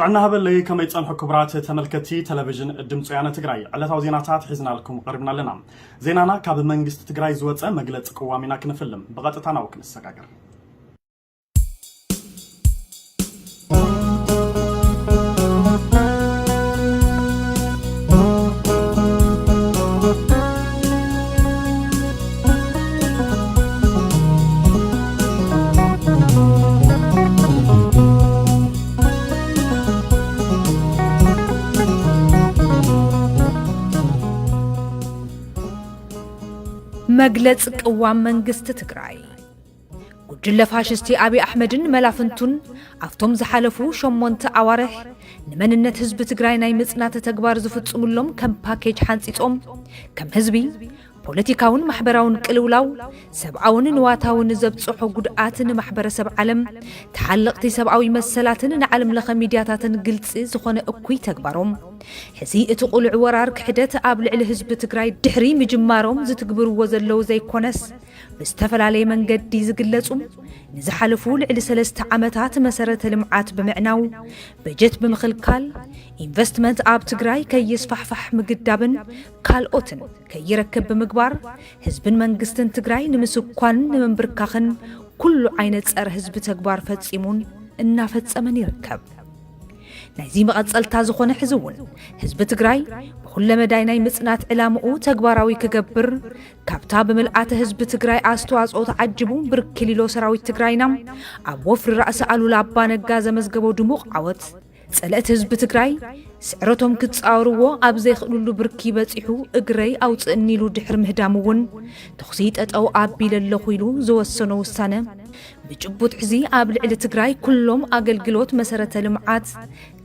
ጥዕና ሃበለይ፣ ከመይ ጸንሑ ክቡራት ተመልከትቲ ቴሌቪዥን ድምፂ ወያነ ትግራይ? ዕለታዊ ዜናታት ሒዝናልኩም ቀሪብና ኣለና። ዜናና ካብ መንግስቲ ትግራይ ዝወፀ መግለፂ ቅዋም ኢና ክንፍልም። ብቐጥታ ናብኡ ክንሰጋገር። መግለፂ ቅዋም መንግስቲ ትግራይ። ጉጅለ ፋሽስቲ ኣብይ ኣሕመድን መላፍንቱን ኣብቶም ዝሓለፉ ሸሞንተ ኣዋርሕ ንመንነት ህዝቢ ትግራይ ናይ ምጽናት ተግባር ዝፍጽሙሎም ከም ፓኬጅ ሓንጺጾም፣ ከም ህዝቢ ፖለቲካውን ማሕበራውን ቅልውላው፣ ሰብኣውን ንዋታውን ዘብጽሖ ጉድኣት ንማሕበረሰብ ዓለም፣ ተሓለቕቲ ሰብኣዊ መሰላትን ንዓለም ለኸ ሚድያታትን ግልጺ ዝኾነ እኩይ ተግባሮም፣ ሕዚ እቲ ቁሉዕ ወራር ክሕደት ኣብ ልዕሊ ህዝቢ ትግራይ ድሕሪ ምጅማሮም ዝትግብርዎ ዘለዉ ዘይኮነስ፣ ብዝተፈላለየ መንገዲ ዝግለጹ፣ ንዝሓለፉ ልዕሊ ሰለስተ ዓመታት መሰረተ ልምዓት ብምዕናው፣ በጀት ብምኽልካል፣ ኢንቨስትመንት ኣብ ትግራይ ከይስፋሕፋሕ ምግዳብን ካልኦትን ከይረክብ ብምግባር፣ ህዝብን መንግስትን ትግራይ ንምስኳንን ንምንብርካኽን ኩሉ ዓይነት ጸረ ህዝቢ ተግባር ፈጺሙን እናፈጸመን ይርከብ። ናይዚ መቐጸልታ ዝኾነ ሕዚ እውን ህዝቢ ትግራይ ብኹለ መዳይ ናይ ምጽናት ዕላምኡ ተግባራዊ ክገብር፣ ካብታ ብምልኣተ ህዝቢ ትግራይ ኣስተዋጽኦ ተዓጅቡ ብርኪ ሊሎ ሰራዊት ትግራይና ኣብ ወፍሪ ራእሲ ኣሉላ ኣባ ነጋ ዘመዝገቦ ድሙቕ ዓወት፣ ጸለእቲ ህዝቢ ትግራይ ስዕረቶም ክጻወርዎ ኣብ ዘይኽእሉሉ ብርኪ በጺሑ እግረይ ኣውጽእኒ ኢሉ ድሕሪ ምህዳሙ እውን፣ ተኹሲ ጠጠው ኣቢለ ኣለኹ ኢሉ ዝወሰኖ ውሳነ፣ ብጭቡጥ ሕዚ ኣብ ልዕሊ ትግራይ ኩሎም ኣገልግሎት መሰረተ ልምዓት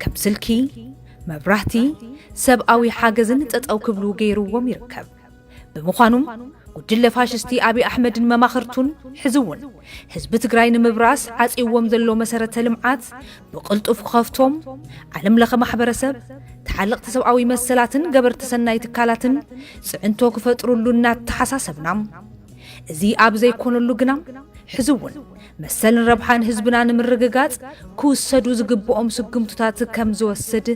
ከም ስልኪ፣ መብራህቲ፣ ሰብኣዊ ሓገዝን ጠጠው ክብሉ ገይርዎም ይርከብ። ብምዃኑም ጉጅለ ፋሽስቲ ኣብይ ኣሕመድን መማኽርቱን ሕዚ እውን ህዝቢ ትግራይ ንምብራስ ዓፅይዎም ዘሎ መሰረተ ልምዓት ብቕልጡፍ ክኸፍቶም፣ ዓለም ለኸ ማሕበረሰብ፣ ተሓለቕቲ ሰብኣዊ መሰላትን ገበርቲ ሰናይ ትካላትን ፅዕንቶ ክፈጥሩሉ እናተሓሳሰብና፣ እዚ ኣብ ዘይኮነሉ ግና፣ ሕዚ እውን መሰልን ረብሓን ህዝብና ንምርግጋፅ ክውሰዱ ዝግብኦም ስጉምትታት ከም ዝወስድ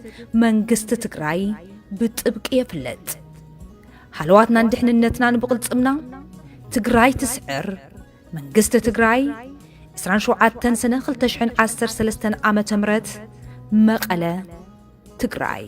መንግስቲ ትግራይ ብጥብቂ የፍልጥ። ሃለዋትናን ድሕንነትናን ብቕልፅምና። ትግራይ ትስዕር። መንግስቲ ትግራይ፣ ዕስራን ሸውዓተን ሰነ ክልተ ሽሕን ዓሰርተ ሰለስተን ዓመተ ምህረት፣ መቐለ፣ ትግራይ።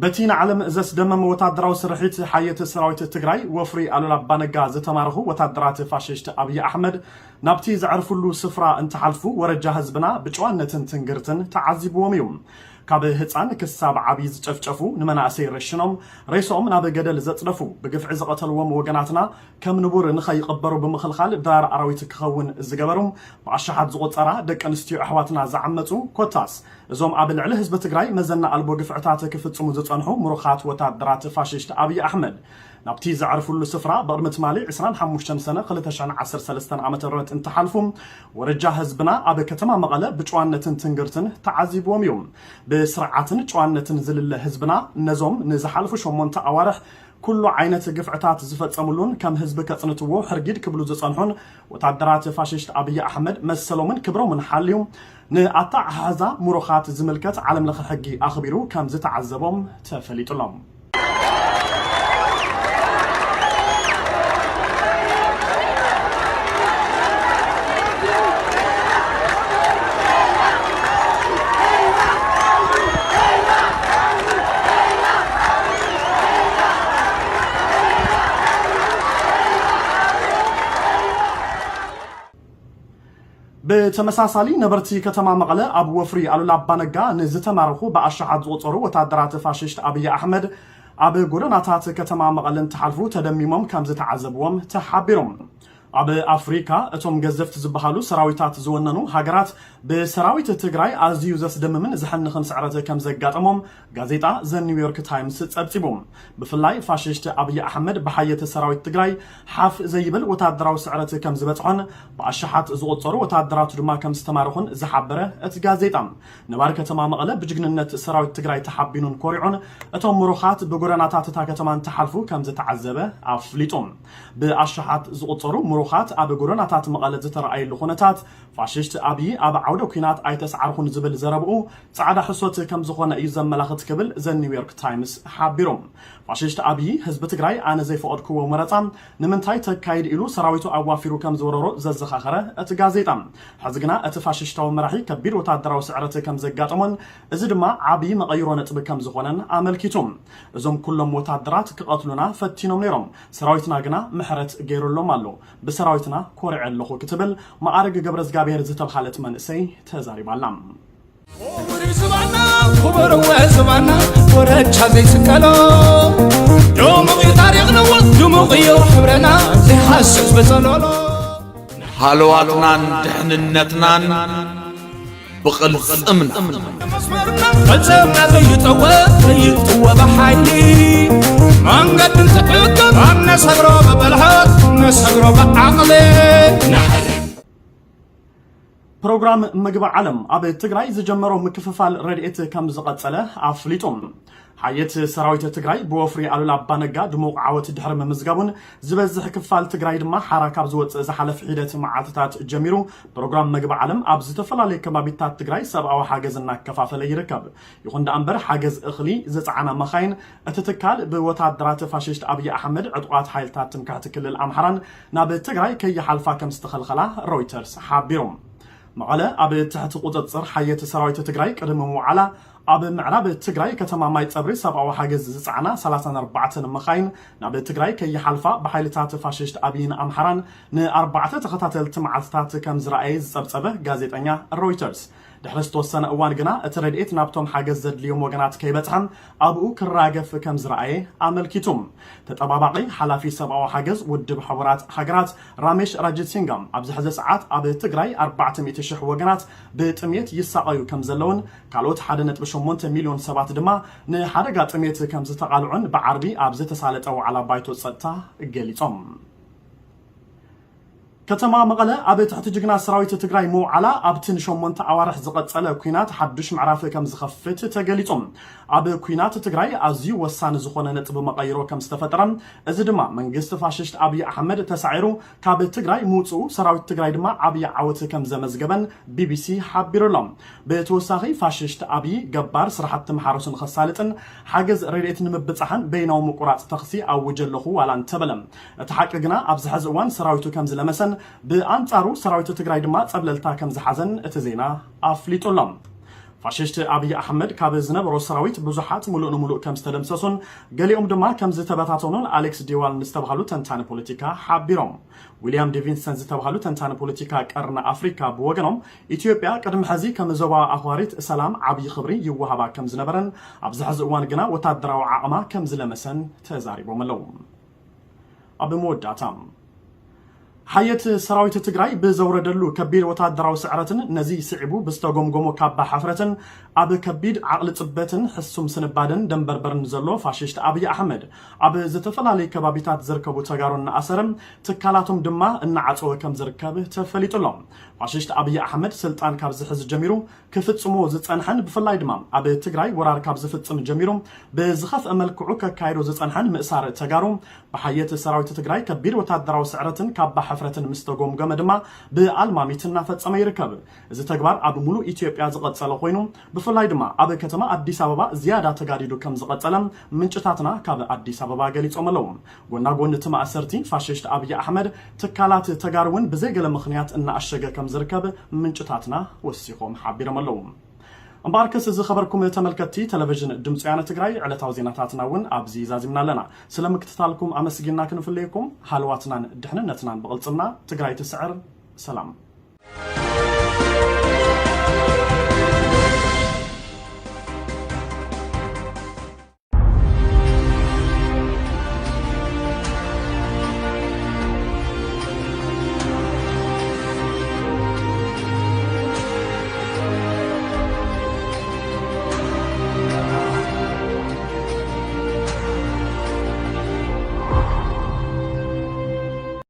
በቲ ንዓለም ዘስደመመ ወታደራዊ ስርሒት ሓየት ሰራዊት ትግራይ፣ ወፍሪ ኣሉላ ኣባነጋ ዝተማረኹ ወታደራት ፋሽስት ኣብይ ኣሕመድ ናብቲ ዘዕርፍሉ ስፍራ እንትሓልፉ፣ ወረጃ ህዝብና ብጨዋነትን ትንግርትን ተዓዚብዎም እዩ። ካብ ህፃን ክሳብ ዓብዪ ዝጨፍጨፉ፣ ንመናእሰይ ረሽኖም፣ ሬስኦም ናብ ገደል ዘፅደፉ፣ ብግፍዒ ዝቐተልዎም ወገናትና ከም ንቡር ንኸይቕበሩ ብምኽልኻል ድራር ኣራዊት ክኸውን ዝገበሩ፣ ብኣሽሓት ዝቑፀራ ደቂ ኣንስትዮ ኣሕዋትና ዝዓመፁ፣ ኮታስ እዞም ኣብ ልዕሊ ህዝቢ ትግራይ መዘና ኣልቦ ግፍዕታት ክፍፅሙ ዝፀንሑ ምሩኻት ወታደራት ፋሽስት ኣብይ ኣሕመድ ናብቲ ዘዕርፍሉ ስፍራ ብቕድሚ ትማሊ ዕስራን ሓሙሽተን ሰነ ክልተ ሽሕን ዓሰርተ ሰለስተን ዓመተ ምህረት እንትሓልፉ፣ ወረጃ ህዝብና ኣብ ከተማ መቐለ ብጨዋነትን ትንግርትን ተዓዚብዎም እዩ። ብስርዓትን ጨዋነትን ዝልለ ህዝብና ነዞም ንዝሓልፉ ሸሞንተ ኣዋርሕ ኩሉ ዓይነት ግፍዕታት ዝፈጸምሉን ከም ህዝቢ ከጽንትዎ ሕርጊድ ክብሉ ዝጸንሑን ወታደራት ፋሽስት ኣብይ ኣሕመድ መሰሎምን ክብሮምን ሓልዩ ንኣተሓሕዛ ምሩኻት ዝምልከት ዓለም ለኸ ሕጊ ኣኽቢሩ ከም ዝተዓዘቦም ተፈሊጡ ኣሎ። ብተመሳሳሊ ነበርቲ ከተማ መቐለ ኣብ ወፍሪ ኣሉላ ኣባነጋ ንዝተማረኹ ብኣሽሓት ዝቑጸሩ ወታደራት ፋሽስት ኣብይ ኣሕመድ ኣብ ጎደናታት ከተማ መቐለ እንትሓልፉ ተደሚሞም ከም ዝተዓዘብዎም ተሓቢሮም። ኣብ ኣፍሪካ እቶም ገዘፍቲ ዝበሃሉ ሰራዊታት ዝወነኑ ሃገራት ብሰራዊት ትግራይ ኣዝዩ ዘስደምምን ዘሕንኽን ስዕረት ከም ዘጋጠሞም ጋዜጣ ዘ ኒውዮርክ ታይምስ ጸብጺቡ። ብፍላይ ፋሽስት ኣብይ ኣሕመድ ብሓየት ሰራዊት ትግራይ ሓፍ ዘይብል ወታደራዊ ስዕረት ከም ዝበጽሖን ብኣሽሓት ዝቑጸሩ ወታደራቱ ድማ ከም ዝተማረኹን ዝሓበረ እቲ ጋዜጣ፣ ነባሪ ከተማ መቐለ ብጅግንነት ሰራዊት ትግራይ ተሓቢኑን ኮሪዑን እቶም ምሩኻት ብጎደናታት እታ ከተማ እንትሓልፉ ከም ዝተዓዘበ ኣፍሊጡ። ብኣሽሓት ዝቑጸሩ ምሩኻት ኣብ ጎደናታት መቐለ ዝተረኣየሉ ኩነታት፣ ፋሽስት ኣብይ ኣብ ዓውደ ኲናት ኣይተስዓርኹን ዝብል ዘረብኡ ጻዕዳ ሕሶት ከም ዝኾነ እዩ ዘመላኽት ክብል ዘ ኒውዮርክ ታይምስ ሓቢሩ። ፋሽስት ኣብይ ህዝቢ ትግራይ ኣነ ዘይፈቐድክዎ መረጻ ንምንታይ ተካይድ ኢሉ ሰራዊቱ ኣዋፊሩ ከም ዝወረሮ ዘዘኻኸረ እቲ ጋዜጣ፣ ሕዚ ግና እቲ ፋሽስታዊ መራሒ ከቢድ ወታደራዊ ስዕረት ከም ዘጋጠሞን እዚ ድማ ዓብዪ መቐይሮ ነጥቢ ከም ዝኾነን ኣመልኪቱ። እዞም ኩሎም ወታደራት ክቐትሉና ፈቲኖም ነይሮም፣ ሰራዊትና ግና ምሕረት ገይሩሎም ኣሎ። ብሰራዊትና ኮሪዐ ኣለኹ ክትብል መዓርግ ገብረዝጋብሔር ዝተብሃለት መንእሰይ ተዛሪባ ኣላ። ክቡር ዝባና፣ ክቡር ዝባና፣ ኮረቻ ዘይስቀሎ። ድሙቕ እዩ ታሪኽና፣ ድሙቕ እዩ ሕብረና፣ ዘይሃስስ ብጸሎሎ። ሃለዋትናን ድሕንነትናን ብቕልጽምና። መስመርና፣ ቅልጽምና ዘይጠወ፣ ዘይጥወ ብሓይሊ። መንገዲ እንትዕቅብ፣ ነሰግሮ ብብልሓት፣ ነሰግሮ ብዓቕሊ። ፕሮግራም ምግቢ ዓለም ኣብ ትግራይ ዝጀመሮ ምክፍፋል ረድኤት ከም ዝቐጸለ ኣፍሊጡ። ሓየት ሰራዊት ትግራይ ብወፍሪ ኣሉላ ኣባነጋ ድሙቕ ዓወት ድሕሪ ምምዝጋቡን ዝበዝሕ ክፋል ትግራይ ድማ ሓራ ካብ ዝወፅእ ዝሓለፍ ሒደት መዓልትታት ጀሚሩ ፕሮግራም ምግቢ ዓለም ኣብ ዝተፈላለዩ ከባቢታት ትግራይ ሰብኣዊ ሓገዝ እናከፋፈለ ይርከብ። ይኹን ደኣ እምበር ሓገዝ እኽሊ ዝፀዓና መኻይን እቲ ትካል ብወታደራት ፋሽስት ኣብይ ኣሕመድ ዕጡቓት ሓይልታት ትምክሕቲ ክልል ኣምሓራን ናብ ትግራይ ከይሓልፋ ከም ዝተኸልኸላ ሮይተርስ ሓቢሩ። መቐለ ኣብ ትሕቲ ቁፅፅር ሓየት ሰራዊት ትግራይ ቅድሚ ምውዓላ ኣብ ምዕራብ ትግራይ ከተማ ማይ ፀብሪ ሰብኣዊ ሓገዝ ዝፀዓና ሰላሳን ኣርባዕተን መኻይን ናብ ትግራይ ከይሓልፋ ብሓይልታት ፋሽስት ኣብይን ኣምሓራን ንኣርባዕተ ተኸታተልቲ መዓልትታት ከም ዝረኣየ ዝፀብፀበ ጋዜጠኛ ሮይተርስ፣ ድሕሪ ዝተወሰነ እዋን ግና እቲ ረድኤት ናብቶም ሓገዝ ዘድልዮም ወገናት ከይበፅሐ ኣብኡ ክራገፍ ከም ዝረኣየ ኣመልኪቱ። ተጠባባቒ ሓላፊ ሰብኣዊ ሓገዝ ውድብ ሕቡራት ሃገራት ራሜሽ ራጅሲንጋ ኣብዚ ሕዚ ሰዓት ኣብ ትግራይ ኣርባዕተ ሚእቲ ሽሕ ወገናት ብጥሜት ይሳቐዩ ከም ዘለውን ካልኦት ሓደ ነጥቢ ሸሞንተ ሚልዮን ሰባት ድማ ንሓደጋ ጥሜት ከም ዝተቓልዑን ብዓርቢ ኣብ ዝተሳለጠ ዋዕላ ባይቶ ጸጥታ ገሊጾም። ከተማ መቐለ ኣብ ትሕቲ ጅግና ሰራዊት ትግራይ ምውዓላ ኣብቲ ንሸሞንተ ኣዋርሕ ዝቐጸለ ኲናት ሓዱሽ ምዕራፍ ከም ዝኸፍት ተገሊጹ። ኣብ ኲናት ትግራይ ኣዝዩ ወሳኒ ዝኾነ ነጥቢ መቐይሮ ከም ዝተፈጠረ፣ እዚ ድማ መንግስቲ ፋሽስት ኣብይ ኣሕመድ ተሳዒሩ ካብ ትግራይ ምውፅኡ ሰራዊት ትግራይ ድማ ዓብዪ ዓወት ከም ዘመዝገበን ቢቢሲ ሓቢሩ ኣሎ። ብተወሳኺ ፋሽስት ኣብይ ገባር ስራሕቲ መሓረሱ ንኸሳልጥን ሓገዝ ረድኤት ንምብጻሕን በይናዊ ምቁራፅ ተኽሲ ኣውጀ ኣለኹ ዋላ እንተበለ፣ እቲ ሓቂ ግና ኣብዚ ሕዚ እዋን ሰራዊቱ ከም ዝለመሰን ብኣንጻሩ ሰራዊት ትግራይ ድማ ጸብለልታ ከም ዝሓዘን እቲ ዜና ኣፍሊጡ ኣሎ። ፋሽስት ኣብይ ኣሕመድ ካብ ዝነበሮ ሰራዊት ብዙሓት ምሉእ ንምሉእ ከም ዝተደምሰሱን ገሊኦም ድማ ከም ዝተበታተኑን ኣሌክስ ዲዋል ንዝተባሃሉ ተንታኒ ፖለቲካ ሓቢሮም። ዊልያም ዴቪንሰን ዝተባሃሉ ተንታኒ ፖለቲካ ቀርኒ ኣፍሪካ ብወገኖም፣ ኢትዮጵያ ቅድሚ ሕዚ ከም ዞባ ኣኽባሪት ሰላም ዓብዪ ክብሪ ይወሃባ ከም ዝነበረን ኣብዚ ሕዚ እዋን ግና ወታደራዊ ዓቕማ ከም ዝለመሰን ተዛሪቦም ኣለዉ። ኣብ መወዳእታ፣ ሓየት ሰራዊት ትግራይ ብዘውረደሉ ከቢድ ወታደራዊ ስዕረትን ነዚ ስዒቡ ብዝተጎምጎሞ ካባ ሕፍረትን ኣብ ከቢድ ዓቕሊ ጽበትን ሕሱም ስንባደን ደንበርበርን ዘሎ ፋሽስት ኣብይ ኣሕመድ ኣብ ዝተፈላለዩ ከባቢታት ዝርከቡ ተጋሩ እናኣሰረ ትካላቶም ድማ እናዓጸወ ከም ዝርከብ ተፈሊጡ ኣሎ። ፋሽስት ኣብይ ኣሕመድ ስልጣን ካብ ዝሕዝ ጀሚሩ ክፍጽሞ ዝጸንሐን ብፍላይ ድማ ኣብ ትግራይ ወራር ካብ ዝፍጽም ጀሚሩ ብዝኸፍአ መልክዑ ከካይዶ ዝጸንሐን ምእሳር ተጋሩ ብሓየት ሰራዊት ትግራይ ከቢድ ወታደራዊ ስዕረትን ካባ ሕፍረትን ምስ ተጎምገመ ድማ ብኣልማሚት እናፈጸመ ይርከብ። እዚ ተግባር ኣብ ሙሉእ ኢትዮጵያ ዝቐጸለ ኮይኑ ብፍላይ ድማ ኣብ ከተማ ኣዲስ ኣበባ ዝያዳ ተጋዲዱ ከም ዝቐጸለ ምንጭታትና ካብ ኣዲስ ኣበባ ገሊጾም ኣለዉ። ጎና ጎን እቲ ማእሰርቲ ፋሽስት ኣብይ ኣሕመድ ትካላት ተጋሩ እውን ብዘይገለ ምኽንያት እናኣሸገ ከም ዝርከብ ምንጭታትና ወሲኾም ሓቢሮም ኣለዉ። እምበኣርከስ ዝኸበርኩም ተመልከትቲ ቴሌቪዥን ድምፂ ወያነ ትግራይ ዕለታዊ ዜናታትና እውን ኣብዚ ዛዚምና ኣለና። ስለ ምክትታልኩም ኣመስጊና ክንፍለየኩም ሃለዋትናን ድሕንነትናን ብቕልፅምና ትግራይ ትስዕር። ሰላም።